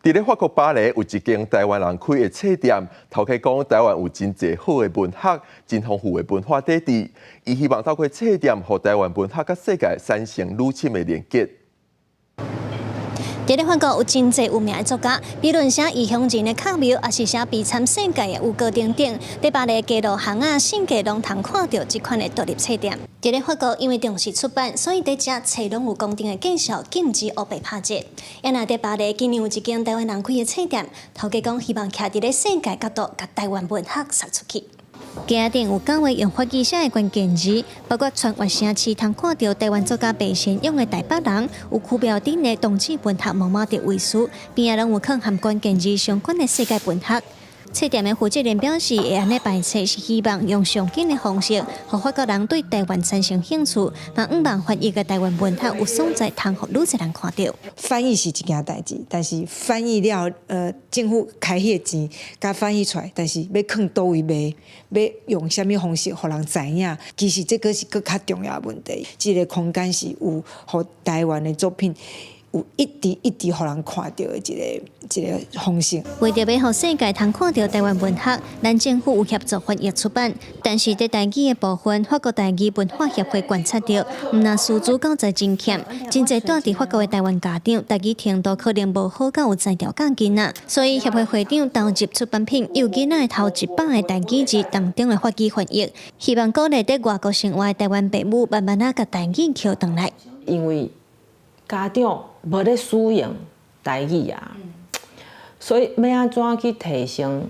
佇咧法國巴黎有一間台灣人開的冊店，頭家講台灣有真濟好的文學，真豐富的文化底蘊。伊希望透過冊店，予台灣文學佮世界產生愈深的連結。佇咧法國有真濟有名的作家，比論寫異鄉人的卡繆，抑是寫悲慘世界的雨果等等。佇巴黎街路巷仔，四界攏通看著這款的獨立冊店。佇咧法國，因為重視出版，所以佇遮冊攏有公定的介紹，禁止烏白拍折。啊若佇巴黎今年有一間台灣人開的冊店，頭家講希望徛佇咧世界角度，共台灣文學殺出去。街頂有九個用法語寫的關鍵字，包括穿越城市通看著台灣作家白先勇的台北人，有區標頂的同志文學毛毛的遺書，邊仔攏有放和關鍵字相關的世界文學。冊店的負責人表示，會按呢排冊是希望用上緊的方式，予法國人對台灣產生興趣，嘛向望翻譯的台灣文學有所在通予愈濟人看著。翻譯是一件代誌，但是翻譯了，政府開彼個錢，共翻譯出來，但是欲囥佗位賣，欲用啥物方式予人知影，其實這個是閣較重要的問題。這個空間是有予台灣的作品有一直一直予人看著的一個方式。為著欲予世界通看著台灣文學，咱政府有協助翻譯出版，但是佇台語的部分，法國台語文化協會觀察著，毋但師資教材真欠，真濟蹛佇法國的台灣家長，台語程度可能無好到有才調教囡仔，所以協會會長投入出版品，幼囡仔的頭100个台語字當中的法語翻譯，希望鼓勵佇外國生活的台灣爸母慢慢仔共台語抾轉來。因為家長無咧使用台語啊，所以欲按怎去提升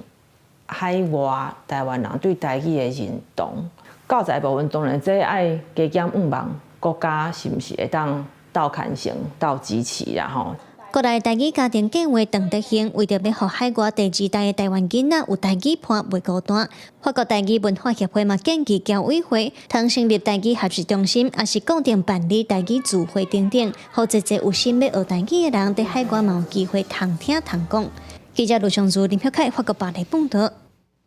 海外台灣人對台語的認同？教材部分當然這愛加減向望國家是毋是會當鬥牽成、鬥支持啦吼。國內台語家庭計劃陳德興為著欲予海外第二代的台灣囡仔有台語伴袂孤單，法國台語文化協會嘛建議僑委會通成立台語學習中心，抑是固定辦理台語聚會等等，予濟濟有心欲學台語的人佇海外嘛有機會通聽通講。記者盧尚如、林曉凱法國巴黎報導。